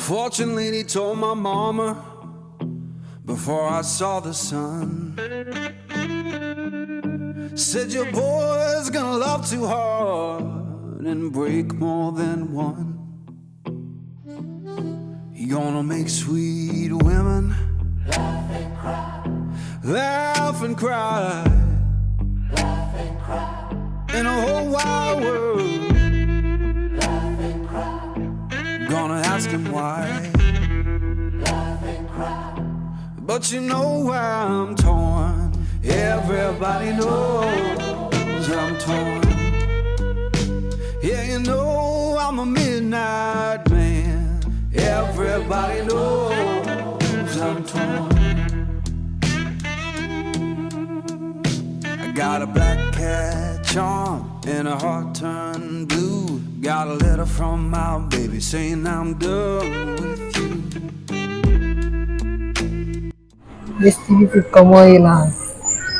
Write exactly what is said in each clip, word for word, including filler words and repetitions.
Fortunately, he told my mama before I saw the sun. Said your boy's gonna love too hard and break more than one. He gonna make sweet women laugh and cry. In a whole wide world. Gonna ask him why. But you know I'm torn. Everybody knows I'm torn. Yeah, you know I'm a midnight man. Everybody knows I'm torn. I got a black cat charm and a heart turned blue. Got a letter from my baby saying I'm done with you. Besti pitit, kòman w ye la?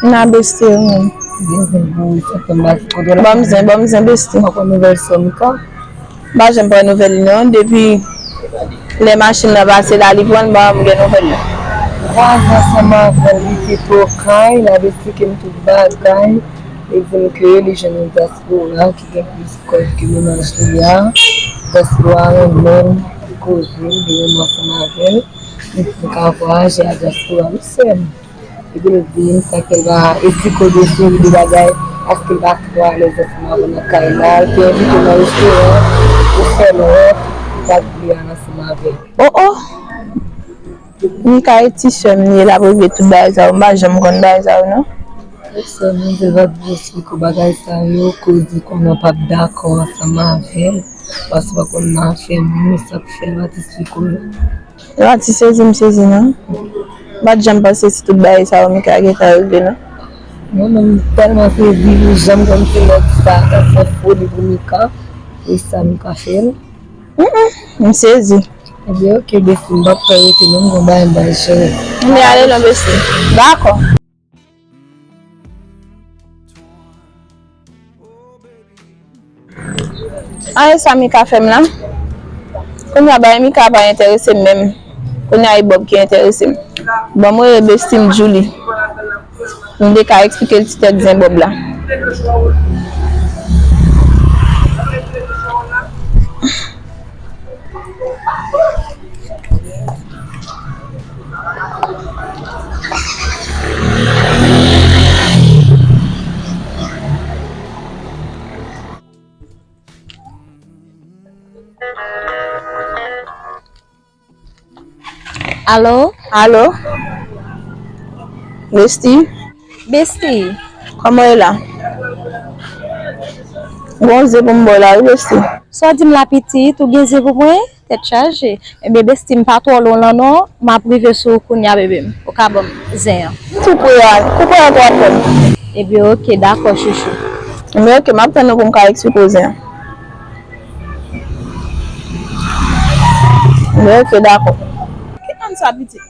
Na besti, wi. Gen zen pou ou, sa fè m bati kote w la. Ban m zen, ban m zen, besti. Ou pa pran nouvèl sè w Mika? M pa janm pran nouvèl li non. Depi lè machin nan pase la, li pran l, m pa janm gen nouvèl li. Vwazen ansanm avè l, li te tokay, l ap esplike m tout bagay. Li di m ke li jwenn yon dyaspora ki gen plis kòb ke mennaj li a. Dyaspora renmen l, li koze l, li renmen ansanm avè l. M ka vwayaje a dyaspora wi sè m. Epi l di m sa ke l va esplike w de seri de bagay, paske l pa twò alèz ansanm avè w nan kay la. L te envite w nan restoran, ou fè l wont, ou pa t vle al ansanm avè l. Oh oh! Mika e ti sè m li ye, l ap regle tout bagay sa yo, m pa janm konn bagay sa yo non. Wi sè m, m di l pa t vle esplike w bagay sa yo, koz li konnen w p ap dakò ansanm avè l, paske w pa konn nan afè moun, e sa k fè l pa t esplike w yo. Lè w di sezi, m sezi non. M pa t janm panse si tout bagay sa yo Mika gentan regle non. Mwen menm, m tèlman sezi, m janm konn se lè di sa, sa se foli pou Mika. E sa Mika fè l. Mm, mm, m sezi. Ebyen, oke, besti, m p ap fè rete non, m gon bagay m pral jere. M ale non, besti. Dakò. An, e sa Mika fè m la? Kounye a bagay Mika pa enterese m menm. Kounye a e Bob ki enterese m. Ban m rele besti m Julie. M te ka eksplike l ti tèt zen Bob la. Alo? Alo? Besti? Besti. Kòman w ye la? Gon zen pou m ba w la wi, besti. Sa w di m la pitit, ou gen zen pou mwen? Tèt chaje. Ebyen, besti, m pa twò lwen lan non. M ap rive sou ou kounye a, bebe m. Ou ka ban m zen an. Tou pre a, tou pre an twò fè m. Ebyen, oke, dakò, chouchou. Ebyen, oke, m ap tann ou pou m ka eksplike w zen an. Ebyen, oke, dakò. Ki nonm sa, pitit?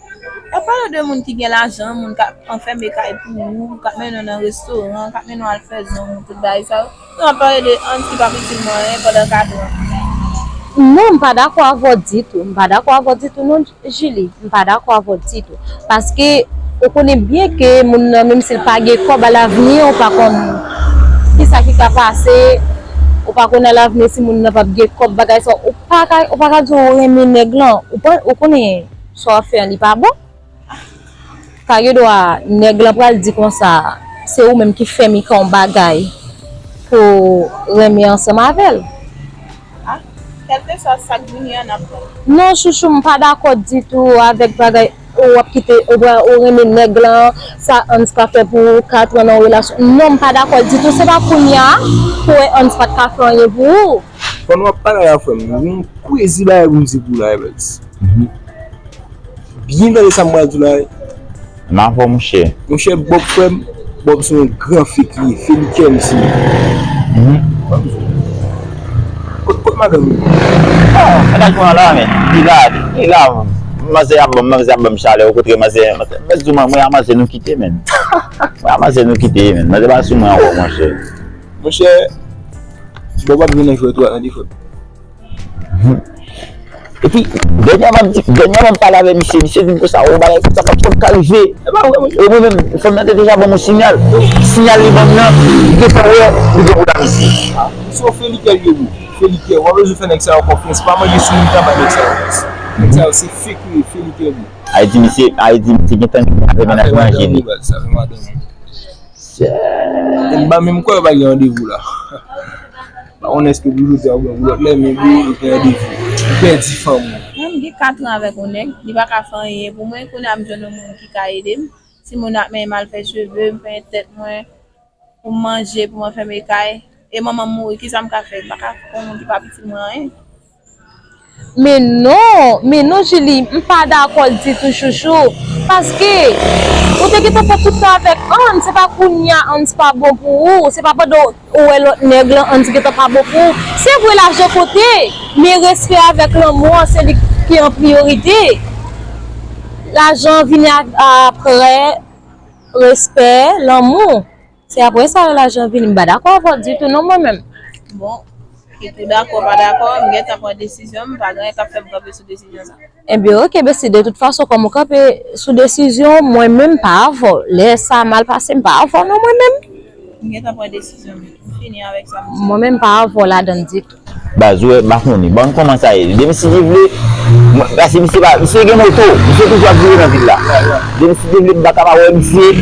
Y ap pale de moun ki gen lajan, moun k ap anfème kay pou ou, k ap mennen w nan restoran, k ap mennen w al fè zong, tout bagay sa yo. Nou ap pale de Hans ki p ap itil nou anyen pandan katran. Non, m pa dakò avè w ditou. M pa dakò avè w ditou, non, Julie. M pa dakò avè w ditou. Paske, ou konnen byen ke moun nan, menm si l pa gen kòb, alavni, ou pa konn kisa ki ka pase. Ou pa konn alavni si moun nan p ap gen kòb, bagay sa. Ou pa ka, ou pa ka di w renmen nèg lan. Ou pa, ou konnen sa w ap fè an, li pa bon. Ka gen dwa nèg lan pral di konsa, se ou menm ki fè Mika yon bagay pou renmen ansanm avè l. Ah, kèlkeswa sa k vini an, n ap pran. Non, chouchou, m pa dakò ditou avèk bagay, ou ap kite, ou pral, ou renmen nèg lan, sa Hans ka fè pou ou, katran nan relasyon. Non, m pa dakò ditou, se pa kounye a pou wè Hans pa t ka fè anyen pou ou. Pandan w ap pale a la, frè m, yon kwezi bagay pou m di pou w la, Evans. Byen tande sa m pral di w la wi. M avè w, monchè. Monchè, Bob, frè m, Bob se yon gran fake li ye, fake M C. Kot, kot madanm ou? Ah, madanm mwen la, men. Li la, li la. Manzè ap ban m, manzè ap ban m chalè. Okontrè, manzè, manzè, mwen di w, mwen a manzè nou kite, men. Mwen a manzè nou kite, men. Manzè pa sou mwen ankò, monchè. Monchè, Bob ap vin nan jwèt ou a, tande, frè m. Epi, dènyèman, m di, dènyèman, m pale avèk misye, misye di m konsa, o, bagay konsa p ap janm ka rive. E mwen menm, fanm nan te deja ban m yon sinyal. Sinyal li ban m nan, m gentan wè li gen pou la misye. Se yon fè likè l ye, wi. Fè likè. W ap bezwen fè nèg sa yo konfyans. Pa manje sou moun, pa bay nèg sa yo konfyans. Nèg sa yo, se fake, wi, fè likè, wi. Ayiti, misye, Ayiti, misye gentan gen afè mennaj manje li. Sa fè madanm. E m pa menm kwè yo pa gen randevou la. Pa konnen èske pou jodi a oubyen pou lòt lè, men pou yo gen randevou. Ou pèdi fanm ou. Mwen, m gen kat an avèk yon nèg, li pa ka fè anyen pou mwen. Kounye a m jwenn yon moun ki ka ede m. Timoun ap menye m al fè cheve, m penyen tèt mwen, pou m manje, pou mwen fèmen kay. E manman m mouri, kisa m ka fè? M pa ka fè yon moun ki pa pitit mwen anyen. Men non, men non, Julie, m pa dakò ditou, chouchou. Paske, ou te gentan fè tout sa avèk Hans, se pa kounye a Hans pa bon pou ou, se pa pandan ou wè lòt nèg lan, Hans gentan pa bon pou ou. Se vre, lajan konte, men respè avèk lanmou an, se li ki an priyorite. Lajan vini a-, aprè, respè, lanmou. Se aprè sa lajan vini. M pa dakò avè w ditou non, mwen menm. Bon, kit ou dakò, pa dakò, m gentan pran desizyon m, pa gen anyen k ap fè m kanpe sou desizyon sa. Ebyen, oke, besti, de tout fason, kòm ou kanpe sou desizyon w, mwen menm, m pa avè w. Lè sa mal pase, m pa avè w non, mwen menm. M gentan pran desizyon m, m fini avèk sa, m di. Mwen menm, m pa avè w ladan l ditou. Baz, ou wè, m pa konnen. Bon, kòman sa ye? Depi Sidye vle, mwen, paske misye pa, misye gen moto, misye toujou ap vire nan vil la. Depi Sidye vle, m pa ka pa wè misye, m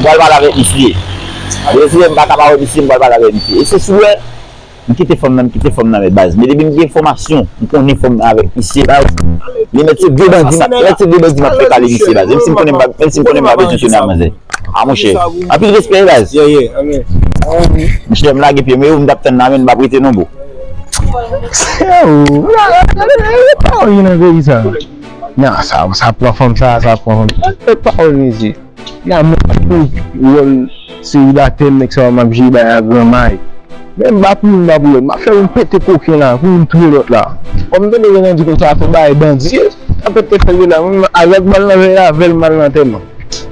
pral pale avèk misye. Depi Sidye, m pa ka pa wè misye, m pral pale avèk misye. E se si w wè, m kite fanm nan, m kite fanm nan, men baz. Men depi m gen enfòmasyon, m konnen fanm nan avèk misye, baz. Li mèt se de bandi, m ap, mèt se de bandi, m ap fè kale misye, baz. Menm si m konnen m pa, menm si m konnen m pa bezwen tounen ak manzè. A monchè. Anpil respè, baz. Yeah, yeah, amen. Monchè, m lage pye m, yo, m t ap tann nan, men m p ap rete non, bro. Yo, pawòl nan peyi sa. Nan, sa, sa pran fanm sa, sa pran fanm sa. Pawòl mesye. Nan, mwen, wòl selibatè, nèg sa, m ap jere bay a gran may. Men m pa pou youn, m pa pou lòt. M ap fè youn pete koken la, pou youn touye lòt la. Kòm m tande yo nan di konsa, fè bagay bandi. Sa pete fè yo la, mwen, avèk bal nan vè, avè l mal nan tèman.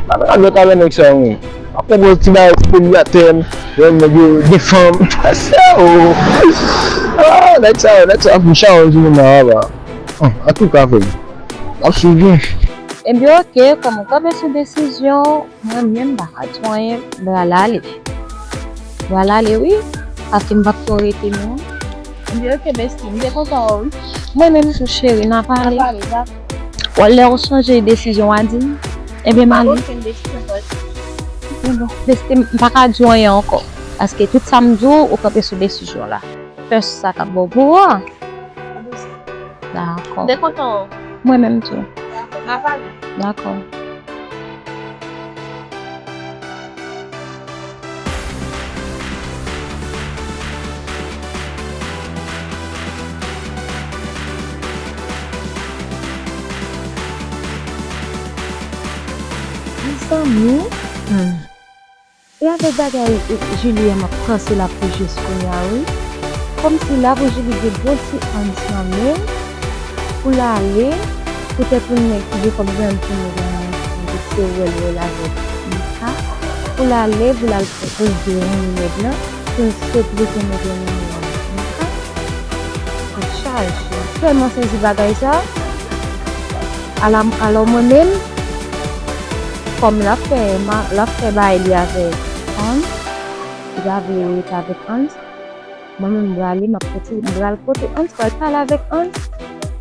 Pa nan lòt avè nèg sa yo, mwen. Apre, bon, ti bagay, ti polyatèm, yo, nèg yo, gen fanm. Sa, oh. Ah, nèg sa yo, nèg sa yo ap chaje jounen an, apa. Antouka, frè m, ap swiv byen. Ebyen, oke, kòm ou kanpe sou desizyon, mwen menm, m pa ka di w anyen, m pral ale. M pral ale, wi, paske m p ap twò rete, non. Ebyen, oke, besti, m te kontan wè w, wi. Mwen menm tou, cheri, n a pale. N a pale, dakò. Bon, lè w chanje desizyon w a di m. Ebyen, m ale. Okenn desizyon pran. Men bon, besti, m pa ka di w anyen ankò. Paske tout sa m di w, ou kanpe sou desizyon la. Fè sa k ap bon pou ou an. Dakò. M te kontan wè w. Mwen menm tou. Dakò. N a pale. Dakò. Mezanmi, hmm. E avèk bagay, e, Julie a, m ap panse l ap pi jis kounye a, wi. Kòmsi l ap pi jis, li gen bon ti Hans nan men l, pou l ale, poutèt yon nèg ki gen kòm zanmi pou nèg la, nan se wè l wè l avèk Mika, pou l ale, pou l al, pou l gen yon nèg lan, pou l sot pou l gen nèg lan nan men Mika. Tèt chaje. M tèlman sezi bagay sa. Ala, alò mwen menm, kòm l ap fè ma-, l ap fè bagay li avèk Hans, li pa vle rete avèk Hans, mwen menm m prale, m ap kotize, m pral kote Hans, pral pale avèk Hans,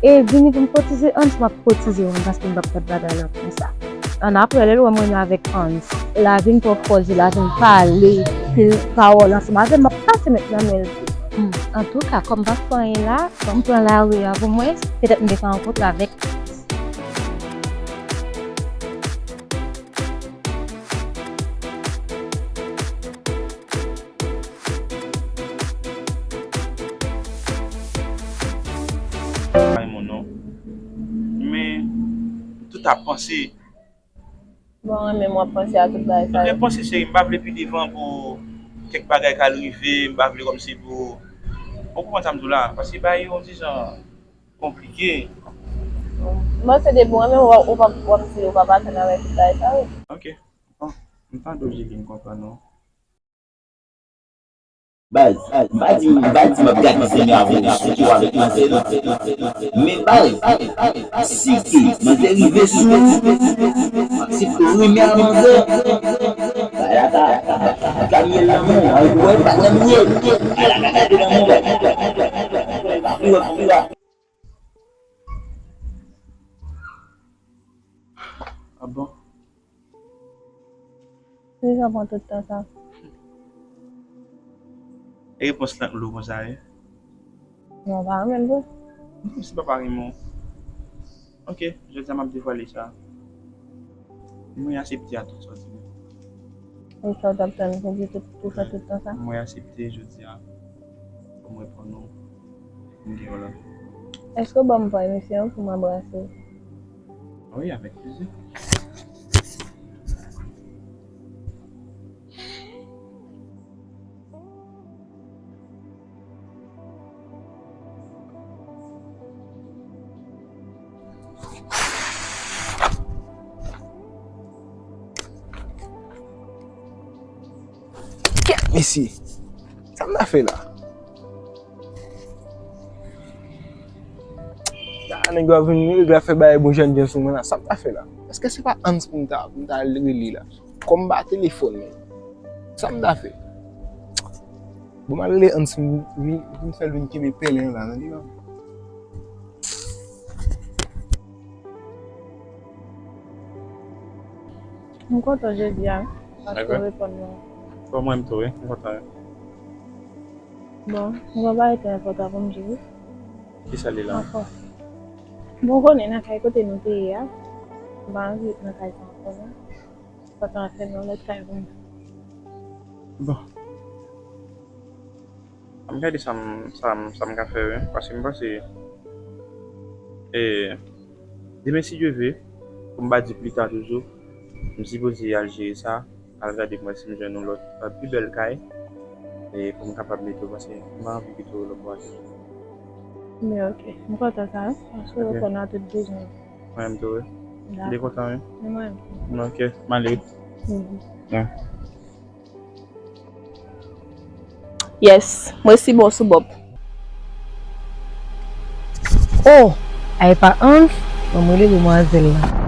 e vini pou m kotize Hans, m ap kotize mwen paske m p ap fè bagay la konsa. Annapre, lè l wè mwen menm avèk Hans, l a vin pran pòz li, l a vin pale pil pawòl ansanm avè m, m ap pase met nan men l tou. Hmm, antouka, kòm m pa fè anyen la, kòm m pran lari a pou mwen, petèt m te ka rankontre avèk Ay, mon non. Men, tout ap panse. Bon, mwen menm, w ap panse a tout bagay sa yo. Mwen panse, cheri, m pa vle pi devan pou kèk bagay k al rive, m pa vle kòmsi pou, ou konprann sa m di w la, paske bagay yo yon ti jan konplike. M panse depi w renmen, w ap, w ap, w ap di, w p ap atann avèk tout bagay sa yo. Ok. Bon, m tande w, Julie, m konprann ou. Baz, m pa di, m pa di m ap gade sèn yo avè w, sou ki w avèk manzè, non. Men baz, si ke manzè rive sou ou, m ap si renmen a manzè. Bagay la ka, ka, ka, ka myèl nan men w, wè, pa nan myèl. Ala ka gade nan men w, baz. Ou wè, ou wè. Ah bon? Poukisa w pran tout tan sa? E repons lan lou konsa, wi. Non, w pa renmen l vre? Non, se pa pa renmen w. Ok, jodi a m ap devwale sa. Mwen aksepte a tout sa w di m. E sa w t ap tann pou di tout, pou fè tout tan sa? Mwen aksepte jodi a. Pou mwen pran nou. M gen yon lòt. Èske w ban m pran emisyon an pou m anbrase w? Wi, avèk plezi. Kèt mesye! Sa m ta fè la? Ya, nèg yo ap vin regle afè bagay bon jan jan sou mwen la. Sa m ta fè la? Èske se pa Hans pou m ta, pou m ta al rele la? Kòm m pa telefòn, men. Sa m ta fè? Bon, m al rele Hans pou m vin, pou m fè l vin kenbe pèlen an la, tande non. M kontan jodi a, paske w reponn mwen. Bon, mwen menm tou, wi. M kontan, wi. Bon, m gen yon bagay trè enpòtan pou m di w, wi. Kisa l ye la? Ankò. Bon, w konnen nan kay kote nou te ye a, m pa anvi ret nan kay sa ankò, non. Fòk antre nan lòt kay pou m. Bon. M gade sa m, sa m, sa m ka fè, wi. Paske m panse, e, demen, si Dye vle, pou m pa di pita toujou, m sipoze al jere sa, al gade m wè si m jwenn yon lòt, e, pi bèl kay, e, pou m kapab mete w, paske m pa anvi kite w lòt bò a. Men ok, m kontan sa, wi, paske w reponn a tout bezwen. Mwen menm tou, wi. M te kontan, wi. Mwen menm. Ok, m ale. Mhm. Ya. Yes, mwen si bon sou Bob. Oh, ay pa Hans, ban m rele demwazèl la.